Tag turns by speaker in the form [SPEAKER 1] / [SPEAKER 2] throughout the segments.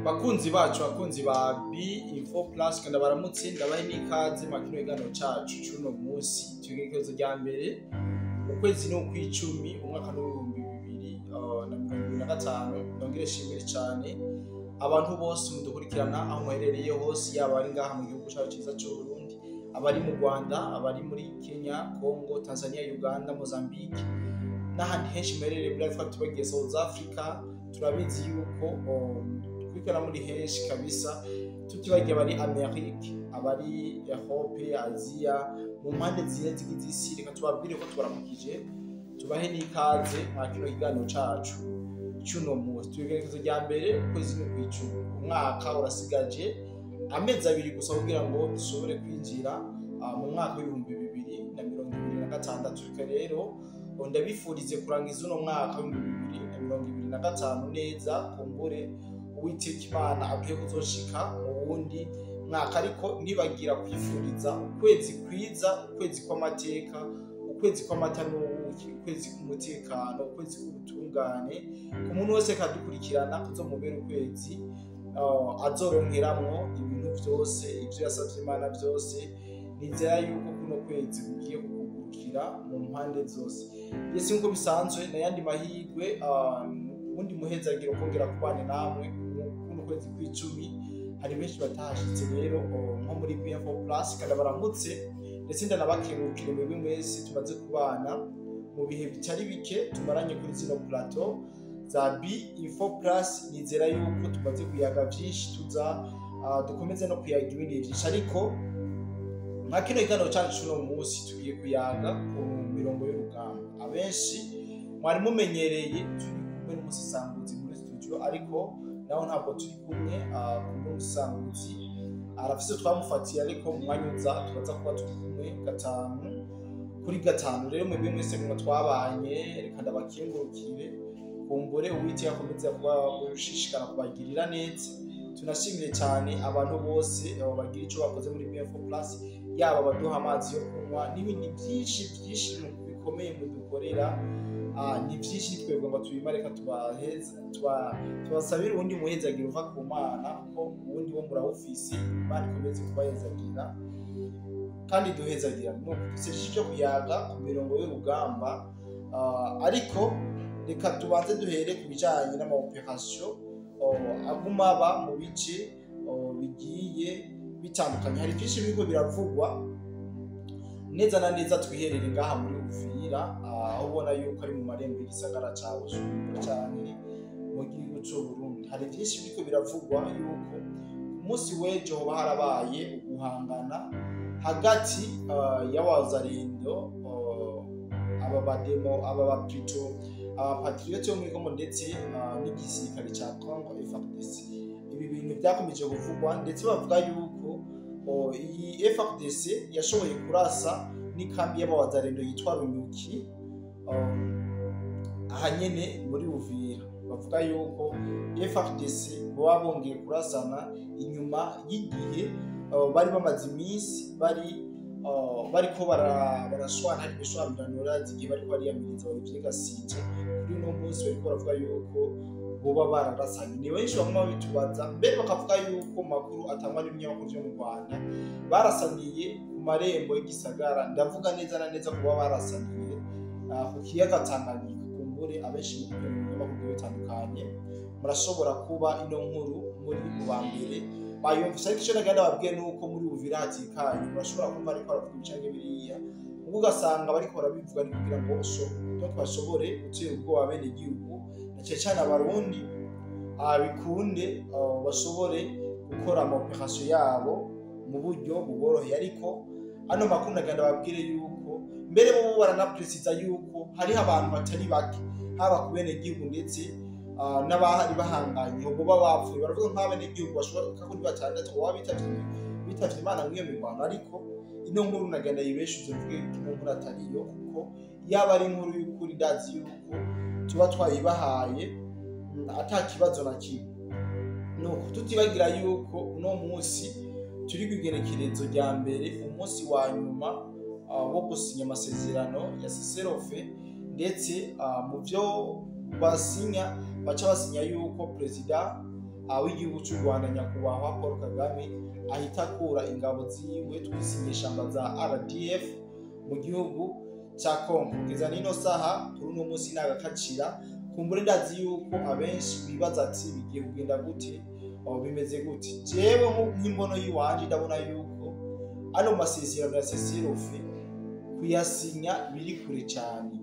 [SPEAKER 1] Bakunzi bacu, bakunzi ba B Info Plus, kandi baramutse, ndabahe n'ikaze mu kino kiganiro cacu c'uno munsi. Twigerekezo rya mbere, ukwezi ni ukw'icumi, umwaka n'2025. Ndongere shimire cane abantu bose mudukurikirana aho muherereye hose, yaba ari ngaha mu gihugu cacu ciza c'Uburundi, abari mu Rwanda, abari muri Kenya, Congo, Tanzania, Uganda, Mozambique n'ahandi henshi muherereye muri Afrika, tubagiye South Africa. Turabizi yuko dukurikirana muri henshi kabisa, tutibagiye abari Amerique, abari Europe, Aziya, mu mpande zine zigize isi. Reka tubabwire ko tubaramukije, tubahe n'ikaze mwa kino kiganiro cacu c'uno munsi. Twigerekezo rya mbere, ukwezi ni ukw'icumi, umwaka urasigaje amezi 2 gusa kugira ngo dushobore kwinjira mu mwaka w'2026. Reka rero ndabifurize kurangiza uno mwaka w'2025 neza. Kumbure Uwiteka Imana aduhe kuzoshika mu wundi mwaka, ariko ntibagira kwifuriza ukwezi kwiza, ukwezi kw'amateka, ukwezi kw'amata n'ubuki, ukwezi k'umutekano, ukwezi k'ubutungane ku muntu wese kadukurikirana, kuzomubera ukwezi azoronkeramwo ibintu vyose ivyo yasavye Imana vyose. Nizera yuko kuno kwezi kugiye kukugurukira mu mpande zose. Yesi, nk'uko bisanzwe, n'ayandi mahirwe, uwundi muhezagiro kongera kubana namwe kuno kwezi kw'icumi. Hari benshi batahashitse rero nko muri BF Plus, kandi baramutse, ndetse ndanabakengurukire mwebwe mwese tumaze kubana mu bihe bitari bike tumaranye kuri zino plateau za B Info Plus. Nizera yuko tumaze kuyaga vyinshi, tuza dukomeze no kuyaga ibindi vyinshi, ariko nka kino kiganiro cacu c'uno munsi tugiye kuyaga ku mirongo y'urugamba. Abenshi mwari mumenyereye turi kumwe n'umusesanguzi muri studio, ariko naho ntabwo turi kumwe. Kumwe n'umusesanguzi arafise twamufatiye, ariko mu mwanya uza turaza kuba turi kumwe 5 kuri 5. Rero mwebwe mwese mwe twabanye, reka ndabakengurukire. Kumbure Uwiteka akomeza kuba gushishikara kubagirira neza. Tunashimire cyane abantu bose bagira icyo bakoze muri BF Plus, yaba abaduha amazi yo kunywa n'ibindi byinshi byinshi bikomeye mudukorera. Ni byinshi twebwe ngo tubimare. Reka tubasabire uwundi muhezagira uva ku Mana, kuko uwundi wo murawufise. Imana ikomeze kubahezagira kandi duhezagira. Nuko dusejeje ibyo kuyaga ku mirongo y'urugamba, ariko reka tubanze duhere ku bijanye n'ama opération aguma aba mu bice bigiye bitandukanye. Hari byinshi biriko biravugwa neza na neza. Twiherere ngaha muri Uvira, aho ubona yuko ari mu marembo y'igisagara ca Bujumbura canke mu gihugu c'u Burundi. Hari byinshi biriko biravugwa yuko ku munsi w'ejo hoba harabaye uguhangana hagati y'abazarendo, aba bademo, aba ba plutôt aba patriote bo muri Congo, ndetse n'igisirikare ca Congo FARDC. Ibi bintu byakomeje kuvugwa, ndetse bavuga yuko iyi FARDC yashoboye kurasa n'ikambi y'abawazarendo yitwa Runyuki, aha nyene muri Uvira. Bavuga yuko FARDC baba bongeye kurasana inyuma y'igihe bari bamaze iminsi bari bariko barashwana, hari imishwamirano. Urazi igihe bariko bariyamiriza Olivier Gasinje. Kuri uno munsi bariko baravuga yuko boba bararasanye. Ni benshi bamwe babitubaza, mbere bakavuga yuko mu makuru atangwa n'ibinyamakuru vyo mu Rwanda barasaniye ku marembo y'igisagara. Ndavuga neza na neza kuba barasaniye ku kiyaga Tanganyika. Kumbure abenshi mu binyamakuru bitandukanye murashobora kuba ino nkuru muri mu ba mbere bayumvise, ariko icyo nagenda babwiye ni uko muri Uvira hatikanye. Murashobora kumva ariko baravuga ibicange biriya, ubwo ugasanga bariko barabivuga ni kugira ngo donc bashobore gutera ubwoba bene igihugu, na cyane cyane Abarundi, bikunde bashobore gukora ama opération yabo mu buryo buboroheye. Ariko ano makuru nagenda babwire yuko mbere bo baranapresiza yuko hariho abantu batari bake, haba ku bene gihugu ndetse n'abahari bahanganye, boba bapfuye. Baravuga nk'abene gihugu bashobora kuri batandatu baba bitavye Imana mw'iyo mirwano. Ariko ino nkuru nagenda yibeshuze, mvuge ko ino nkuru atariyo, kuko yaba ari inkuru y'ukuri ndazi yuko tuba twayibahaye ata kibazo na kimwe. Nuko tutibagira yuko uno munsi turi kw'igenekerezo rya mbere, umunsi wa nyuma wo gusinya amasezerano ya cessez-le-feu, ndetse mu byo basinya baca basinya yuko perezida w'igihugu cy'u Rwanda nyakubahwa Paul Kagame ahita akura ingabo ziwe twise inyeshamba za RDF mu gihugu cya Congo. Kugeza n'ino saha kuri uno munsi nagakacira kumbure, ndazi yuko abenshi bibaza ati bigiye kugenda gute, bimeze gute. Jewe nk'imbono y'iwanje ndabona yuko ano masezerano ya cessez-le-feu kuyasinya biri kure cyane.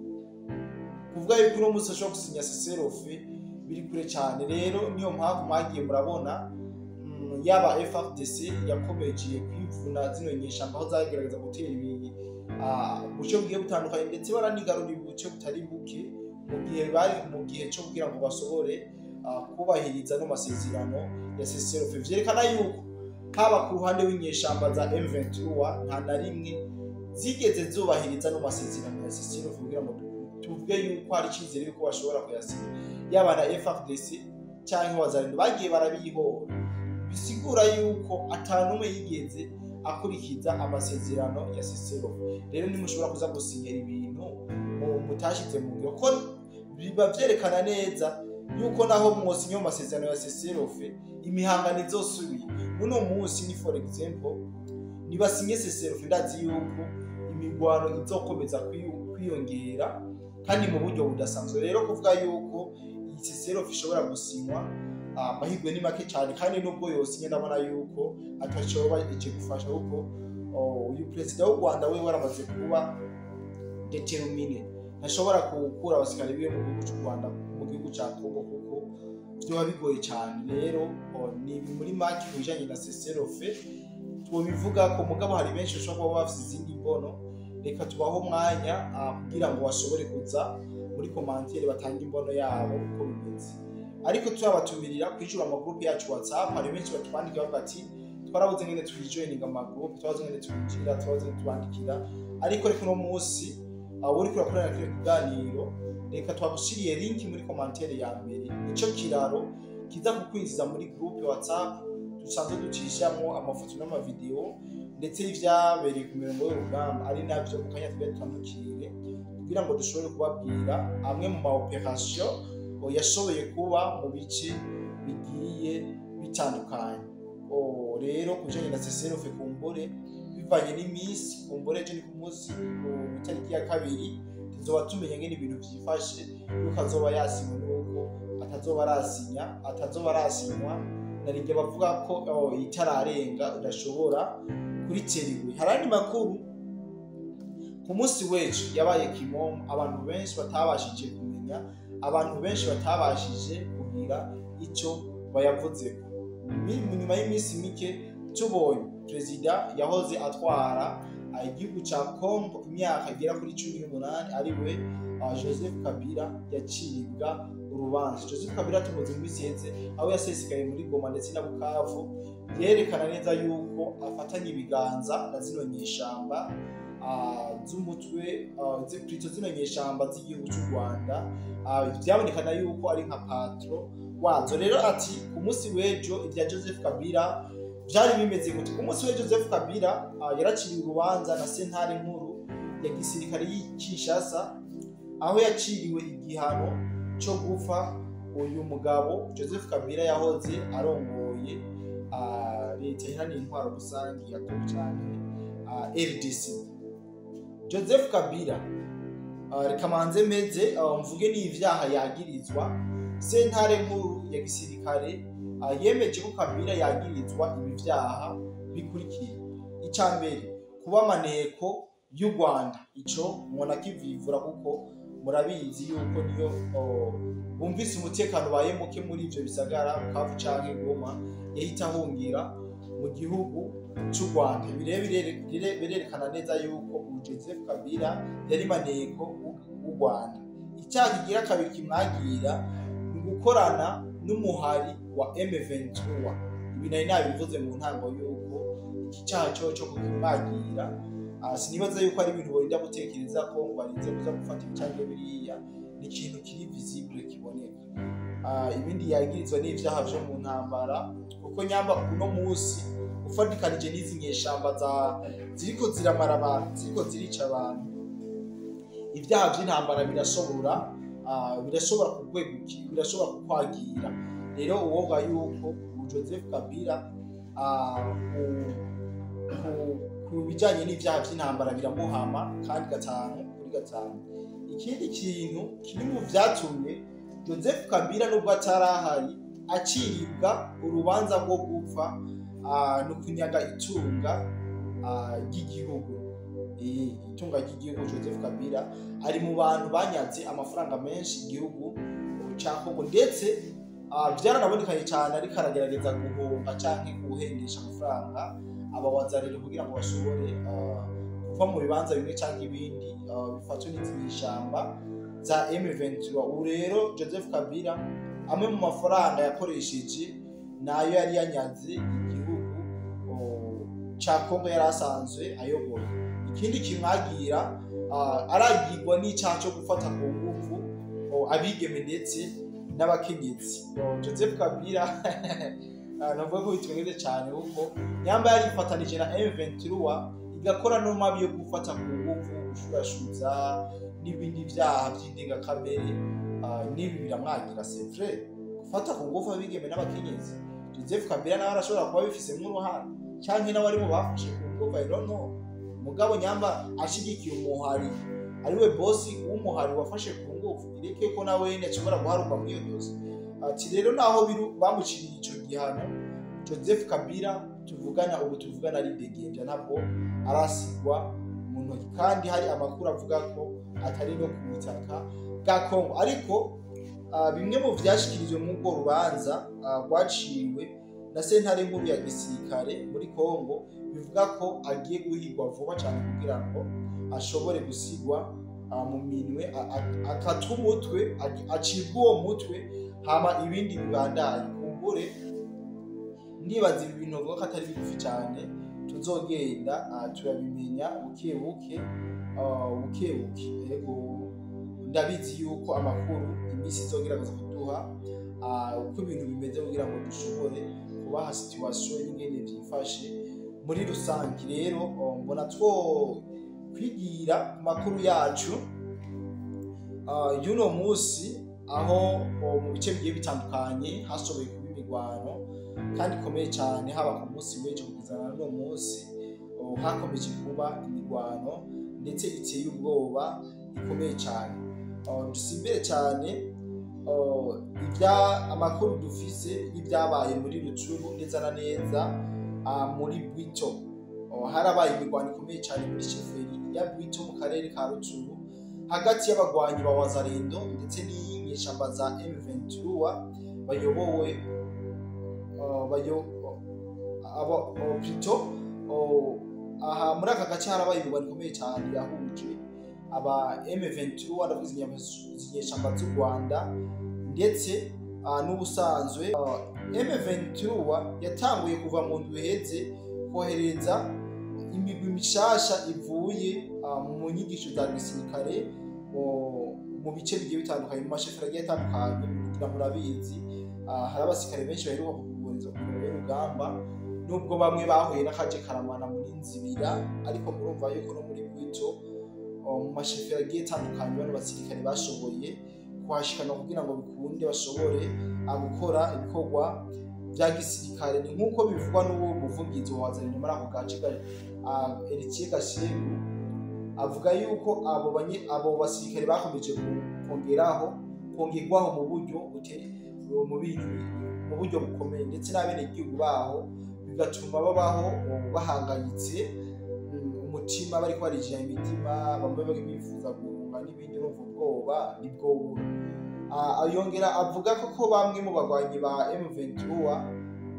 [SPEAKER 1] Kuvuga yuko uno munsi ashobora gusinya cessez-le-feu biri kure cyane. Rero niyo mpamvu mwagiye murabona yaba FARDC yakomeje kwivuna zino nyeshamba aho zagerageza gutera ibi buce bugiye butandukanye, ndetse baranigarurira ubuce butari buke mu gihe bari mu gihe cyo kugira ngo bashobore kubahiriza no masezerano ya cessez-le-feu. Vyerekana yuko haba ku ruhande w'inyeshamba za M23 nta na rimwe zigeze zubahiriza no masezerano ya cessez-le-feu kugira ngo tuvuge yuko hari icyizere yuko bashobora kuyasinya. Yaba na FARDC cyangwa Wazalendo bagiye barabihora, bisigura yuko atanumwe yigeze akurikiza amasezerano ya cessez-le-feu. Rero ntimushobora kuza gusinya ibintu mutashize mu ngiro, ko biba vyerekana neza yuko naho mwosinya mu masezerano ya cessez-le-feu imihangano izosubira. Uno munsi ni for example nibasinye cessez-le-feu, ndazi yuko imigwano izokomeza kwiyongera kandi mu buryo budasanzwe. Rero kuvuga yuko iyi cessez-le-feu ishobora gusinywa, amahirwe ni make cyane, kandi nubwo yosinye ndabona yuko atacoba ije gufasha, kuko uyu perezida w'u Rwanda we waramaze kuba déterminé, ntashobora gukura abasirikare biwe mu gihugu cy'u Rwanda mu gihugu cya Congo kuko byoba bigoye cyane. Rero ni muri make ku bijanye na cessez-le-feu tubivuga ko, mugabo hari benshi bashobora kuba bafite izindi mbono. Reka tubaho umwanya kugira ngo bashobore kuza muri commentaire batange imbono yabo uko bimeze. Ariko turabatumirira kwinjira mu groupe yacu WhatsApp. Hari benshi batwandikira bavuga ati twarabuze ngene twijoininga mu groupe, twarabuze ngene twinjira, twarabuze ngene tubandikira. Ariko reka uno munsi uri kurakorana kino kiganiro, reka twagushiriye link muri commentaire ya mbere, nico kiraro kiza kukwinjiza muri groupe WhatsApp dusanzwe ducishamwo amafoto n'amavideo ndetse y'ivyabereye ku mirongo y'urugamba, ari navyo mu kanya tujya dutandukire kugira ngo dushobore kubabwira amwe mu ma opération yashoboye kuba mu bice bigiye bitandukanye. Rero ku bijanye na cessez-le-feu, kumbure bivanye n'iminsi, kumbure ejo ni ku munsi ku itariki ya 2 tuzoba tumenya ngene ibintu vyifashe, yuko azoba yasinywe nuko atazoba arasinya, atazoba arasinywa. Narijya bavuga ko itararenga udashobora kuritera ibuye. Hari andi makuru ku munsi w'ejo yabaye kimomo, abantu benshi batabashije kumenya, abantu benshi batabashije kugira icyo bayavuzeko. Nyuma y'iminsi mike tubonye perezida yahoze atwara igihugu ca Congo imyaka igera kuri 18, ariwe Joseph Kabila, yacibwa urubanza. Joseph Kabila tumuzi mu minsi iheze aho yasesekaye muri Goma ndetse na Bukavu, yerekana neza yuko afatanye ibiganza na zino nyeshamba z'umutwe plutôt zino nyeshamba z'igihugu cy'u Rwanda. Vyabonekana yuko ari nka patron wazo. Rero ati ku munsi w'ejo ibya Joseph Kabila vyari bimeze gute? Ku munsi w'ejo Joseph Kabila yaraciriwe urubanza na sentare nkuru ya gisirikare y'i Kinshasa, aho yaciriwe igihano cyo gupfa. Uyu mugabo Joseph Kabila yahoze arongoye leta iharanira intwaro rusange ya Congo canke RDC. Joseph Kabila, reka manze meze mvuge n'ivyaha yagirizwa. Sentare nkuru ya gisirikare yemeje ko Kabila yagirizwa ibi vyaha bikurikira: ica mbere, kuba maneko y'u Rwanda. Ico mubona kivivura kuko murabizi yuko niyo bumvise umutekano ubaye muke muri ivyo bisagara Bukavu canke Goma, yahita ahungira mu gihugu c'u Rwanda. Ibi rero birerekana neza yuko uyu Joseph Kabila yari maneko w'u Rwanda. Icyaha kigira kabiri kimwagira ni gukorana n'umuhari wa M23. Ibi nari nabivuze mu ntango yuko iki cyaha cyo kukimwagira, sinibaza yuko ari ibintu borinda gutekereza ko ngo barinze kuza gufata ibi canke biriya, ni ikintu kiri visible, kiboneka. Ibindi yagirizwa n'ivyaha vyo mu ntambara, kuko nyamba uno munsi ufatikanije n'izi nyeshamba za ziriko ziramara abantu, ziriko zirica abantu, ibyaha vy'intambara birashobora kukwegukira, birashobora kukwagira. Rero uwoga yuko Joseph Kabila ku bijanye n'ivyaha vy'intambara biramuhama kandi 5 kuri 5. Ikindi kintu kiri mu vyatumye Joseph Kabila, nubwo atarahari, aciribwa urubanza rwo gupfa, ni ukunyaga itunga ry'igihugu. Itunga ry'igihugu, Joseph Kabila ari mu bantu banyaze amafaranga menshi igihugu ca Kongo, ndetse vyaranabonekanye cyane ariko aragerageza guhomba canke guhendesha amafaranga abawazarire kugira ngo bashobore kuva mu bibanza bimwe canke ibindi, bifatwe n'izi nyeshamba za M23. Ubu rero Joseph Kabila, amwe mu mafaranga yakoresheje nayo yari yanyaze igihugu ca Kongo yari asanzwe ayoboye. Ikindi kimwagira, aragirwa n'icaha co gufata ku nguvu abigeme ndetse n'abakenyezi. Joseph Kabila navuga ko bitwengeze cyane, kuko nyamba yarifatanije na M23 igakora no mabi yo gufata ku nguvu, gushurashuza n'ibindi vyaha vy'indengakamere, n'ibi biramwagira. C'est vrai, gufata ku nguvu abigeme n'abakenyezi, Joseph Kabila nawe arashobora kuba bifisemwo uruhara, canke nawe ari mu bafashe ku nguvu, I don't know. Mugabo nyamba ashigikiye umuhari, ariwe bosi w'umuhari wafashe ku nguvu, ireke ko nawe nyene ashobora guharurwa muri iyo dosiye. Ati rero naho biru bamuciriye ico gihano, Joseph Kabila tuvugana ubu tuvugana aridegemvya, ntabwo arasigwa mu ntoki, kandi hari amakuru avuga ko atari no ku butaka bwa Kongo. Ariko bimwe mu vyashikirijwe muri urwo rubanza rwaciwe na sentare nkuru ya gisirikare muri Kongo bivuga ko agiye guhigwa vuba cyane kugira ngo ashobore gusigwa mu minwe, akatwa umutwe, acibwa uwo mutwe, hama ibindi bibandaye. Kumbure ndibaza ibi bintu bavuga ko atari bigufi cyane, tuzogenda turabimenya buke buke, buke buke. Yego, ndabizi yuko amakuru iminsi izogerageza kuduha uko ibintu bimeze kugira ngo dushobore kubaha situation y'ingene vyifashe muri rusange. Rero mbona two kwigira ku makuru yacu y'uno munsi, aho mu bice bigiye bitandukanye hashoboye kuba imirwano kandi ikomeye cyane, haba ku munsi w'ejo kugeza na n'uno munsi. Hakomeje kuba imirwano ndetse iteye ubwoba, ikomeye cyane. Dusimbere cyane ibya amakuru dufise y'ibyabaye muri Rutshuru, neza na neza muri Bwito. Harabaye imirwano ikomeye cyane muri chefferie ya Bwito mu karere ka Rutshuru, hagati y'abagwanyi ba Wazalendo ndetse n'inyeshamba za M23 bayobowe bayo abo plutôt aha muri aka gace harabaye imirwano ikomeye cyane yahuje aba M23, ndavuga inyeshamba z'u Rwanda, ndetse n'ubusanzwe M23 yatanguye kuva mu ndwi iheze kohereza imigwi mishasha ivuye mu nyigisho za gisirikare mu bice bigiye bitandukanye, mu ma chefferies agiye atandukanye. Kugira murabizi, hari abasirikare benshi baheruka kuguhereza ku mirongo y'urugamba, nubwo bamwe bahuye n'akaje karamana muri Nzibira, ariko murumva yuko no muri Bwito, mu ma chefferies agiye atandukanye, bano basirikare bashoboye kuhashikana kugira ngo bikunde bashobore gukora ibikorwa bya gisirikare. Ni nk'uko bivugwa n'uwo muvugizi wa Wazalendo muri ako gace, Eritier Gashegu, avuga yuko abo basirikare bakomeje kongeraho kongerwaho mu buryo mu bintu mu buryo bukomeye, ndetse n'abenegihugu baho bigatuma babaho bahangayitse umutima, bariko barijira imitima, bamwe bari bifuza guhunga n'ibindi. Urumva ubwoba nibwo bura. Yongera avuga ko bamwe mu bagwanyi ba M23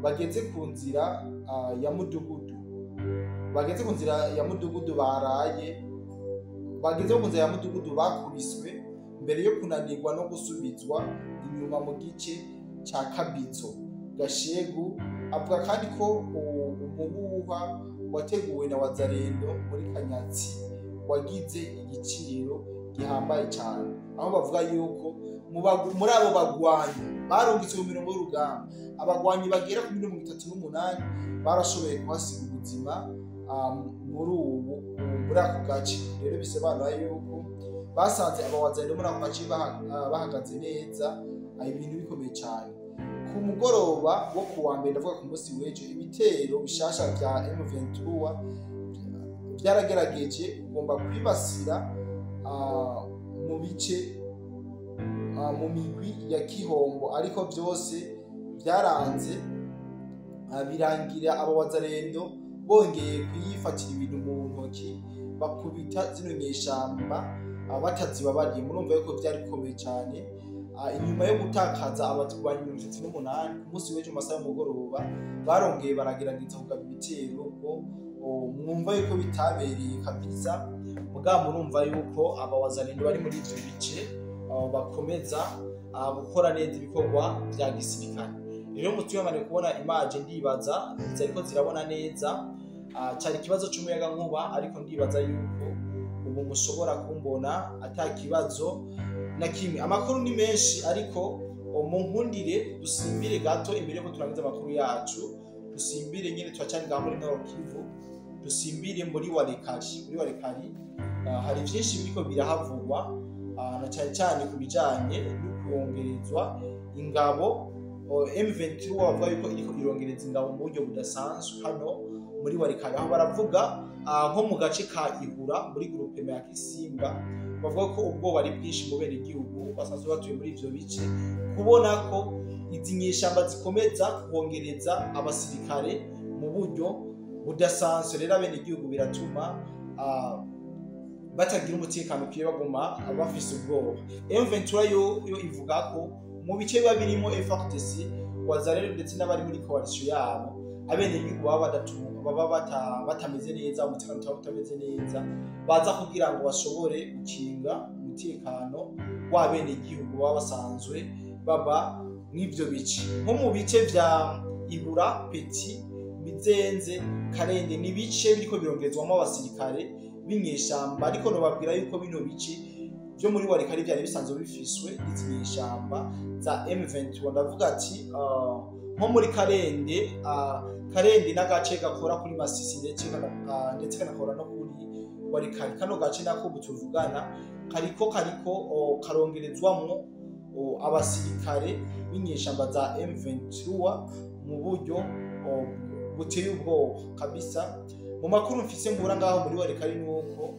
[SPEAKER 1] bageze ku nzira ya mudugudu, bageze ku nzira ya mudugudu baraye bageze ku nzira ya mudugudu bakubiswe mbere yo kunanirwa no gusubizwa inyuma mu gice ca Kabizo. Gashegu avuga kandi ko umuhuha wateguwe na Wazalendo muri Kanyatsi wagize igiciro gihambaye cyane, aho bavuga yuko muri abo bagwanyi barungitswe mu mirongo y'urugamba, abagwanyi bagera ku 38 barashoboye kuhasiga ubuzima muri ako gace. Rero bisobanura yuko basanze abawazalendo muri ako gace bahagaze neza, ibintu bikomeye cyane. Ku mugoroba wo kuwa mbere, ndavuga ku munsi w'ejo, ibitero bishasha vya M23 vyaragerageje kugomba kwibasira mu bice mu migwi ya Kihombo, ariko vyose vyaranze, birangira abo Wazalendo bongeye kuyifatira ibintu mu ntoki, bakubita zino nyeshamba batazibabariye. Murumva yuko vyari bikomeye cyane. Inyuma yo gutakaza abatwanyi 38, ku munsi w'ejo mu masaha y'umugoroba barongeye baragerageza kugaba ibitero, ubwo mwumva yuko bitabereye kabisa. Mugabo murumva yuko aba Wazalendo bari muri ivyo bice bakomeza gukora neza ibikorwa vya gisirikare. Rero mutuyamane kubona image, ndibaza zariko zirabona neza. Cari ikibazo c'umuyaga nkuba, ariko ndibaza yuko ubu mushobora kumbona ata kibazo na kimwe. Amakuru ni menshi, ariko munkundire dusimbire gato imbere yuko turangiza amakuru yacu. Dusimbire nyine, turacari ngaho muri Nord Kivu, dusimbire muri Walikale. Muri Walikale hari vyinshi biriko birahavugwa, na cyane cyane ku bijanye no kongerezwa ingabo. M23 bavuga yuko iriko irongereza ingabo mu buryo budasanzwe hano muri Walikale, aho baravuga nko mu gace ka Ihura muri groupement ya Kisimba. Bavuga ko ubwoba ari bwinshi mu bene igihugu basanzwe batuye muri ivyo bice, kubona ko izi nyeshamba zikomeza kongereza abasirikare mu buryo budasanzwe. Rero abene igihugu biratuma batagira umutekano ukwiye, baguma bafise ubwoba. M23 yo ivuga ko mu bice biba birimo FARDC, Wazalendo ndetse n'abari muri coalition yabo, abenegihugu baba batameze neza, umutekano utaba utameze neza, baza kugira ngo bashobore gukinga umutekano w'abenegihugu baba basanzwe baba mw'ivyo bice, nko mu bice vya Ibura, Peti, Bizenze, Karende. Ni ibice biriko birongerezwamo abasirikare b'inyeshamba, ariko nobabwira yuko bino bice byo muri Walikale byari bisanzwe bifiswe n'izi nyeshamba za M23. Ndavuga ati nko muri Karende, Karende n'agace gakora kuri Masisi ndetse kanakora no kuri Walikale. Kano gace nako ubu tuvugana kariko karongerezwamwo abasirikare b'inyeshamba za M23 mu buryo buteye ubwoba kabisa. Mu makuru mfise ngura ngaho muri Walikale nuko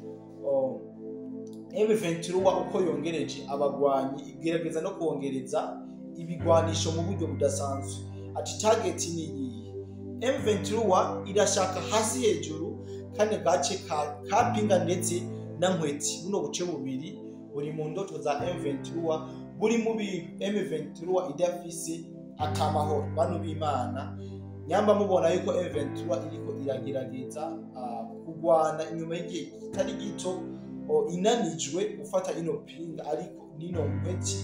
[SPEAKER 1] M23 uko yongereje abagwanyi, igerageza no kongereza ibigwanisho mu buryo budasanzwe. Ati target ni iyi: M23 irashaka hasi hejuru kane gace ka Kapinga ndetse na Nkweti. Buno buce bubiri buri mu ndoto za M23, buri mu bintu M23 idafise akamahoro. Bantu b'Imana, nyamba mubona yuko M23 iriko iragerageza kugwana inyuma y'igihe kitari gito, inanijwe gufata ino Pinga, ariko nino Nkweti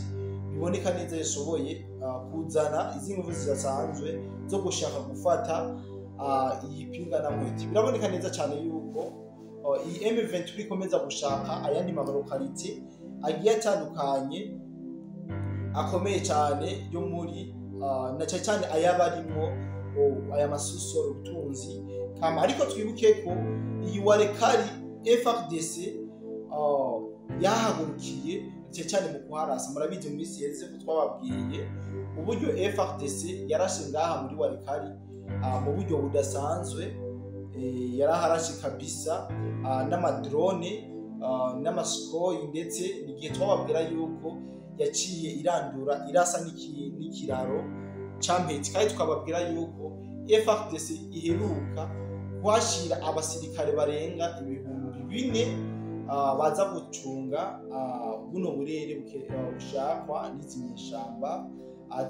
[SPEAKER 1] biboneka neza yashoboye kuzana izi nguvu zidasanzwe zo gushaka gufata iyi Pinga na Nkweti. Biraboneka neza cyane yuko iyi M23 ikomeza gushaka ayandi ma localités agiye atandukanye akomeye cyane yo muri na cyane cyane ayabarimwo aya masuso ubutunzi kama. Ariko twibuke ko iyi Walikale FARDC yahagurukiye cyane cyane mu kuharasa. Murabizi, mu minsi yeze ko twababwiye uburyo FARDC yarashe ngaha muri Walikale mu buryo budasanzwe. Yaraharashe kabisa n'ama drones, n'ama Sukhoi, ndetse igihe twababwira yuko yaciye irandura irasa n'ikiraro ca Mpeti, kandi tukababwira yuko FARDC iheruka kuhashira abasirikare barenga 4000 baza gucunga buno burere bushakwa n'izi nyeshamba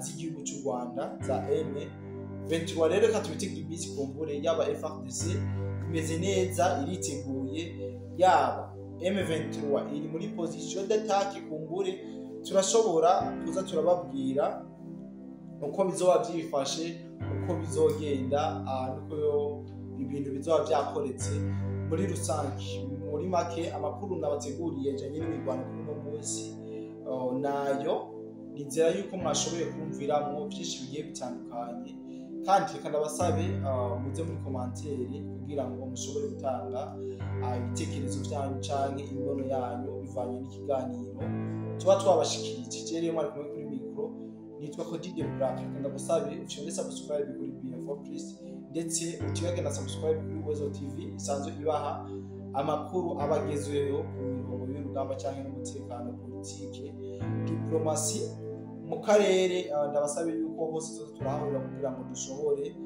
[SPEAKER 1] z'igihugu cy'u Rwanda za M23. Rero reka tubitege iminsi, kumbure yaba FARDC imeze neza, iriteguye, yaba M23 iri muri position d'attaque, kumbure turashobora kuza turababwira uko bizoba byifashe, uko bizogenda, nuko ibintu bizoba byakoretse muri rusange. Muri make, amakuru nabateguriye ajanye n'imirwano kuri uno munsi nayo. Nizera yuko mwashoboye kumviramwo byinshi bigiye bitandukanye, kandi reka ndabasabe muze muri commentaire kugira ngo mushobore gutanga ibitekerezo byanyu canke imbono yanyu bivanye n'ikiganiro tuba twabashikirije. Rero mwari kumwe kuri micro ni Nitwa Codide Black. Reka ndagusabe ufyonde subscribe kuri BM4 Plus, ndetse utiyage na subscribe kuri Wezo TV isanzwe ibaha amakuru aba agezweho ku mirongo y'urugamba cyangwa n'umutekano, politike, diplomasi mu karere. Ndabasabe yuko hose tuza turahahurira kugira ngo dushobore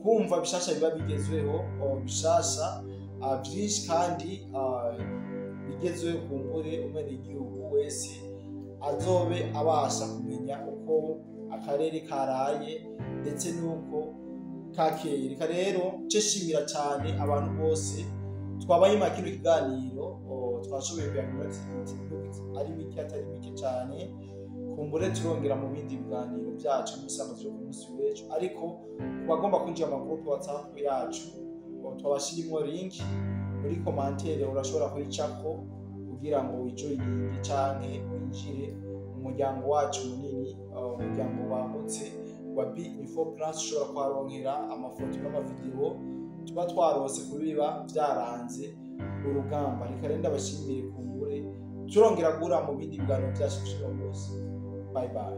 [SPEAKER 1] kumva bishasha biba bigezweho, bishasha vyinshi kandi bigezweho. Kumbure umwenegihugu wese azobe abasha kumenya uko akarere karaye ndetse n'uko kakeye. Reka rero nce shimira cyane abantu bose twabaye mu kino kiganiro. Twashoboye kuyagira ari mike, atari mike cyane. Kumbure turongera mu bindi biganiro byacu n'imisango byo ku munsi w'ejo. Ariko ku bagomba kwinjira mu groupe WhatsApp yacu, twabashirimo link muri commentaire, urashobora kuyicako kugira ngo wijoyininge canke winjire mu muryango wacu munini, umuryango wagutse wa B Info Plus. Ushobora kuharonkera amafoto n'amavideo tuba twarose kubiba byaranze urugamba. Reka rero ndabashimire, kumbure turongera guhura mu bindi biganiro byacu by'uno munsi. Bye bye.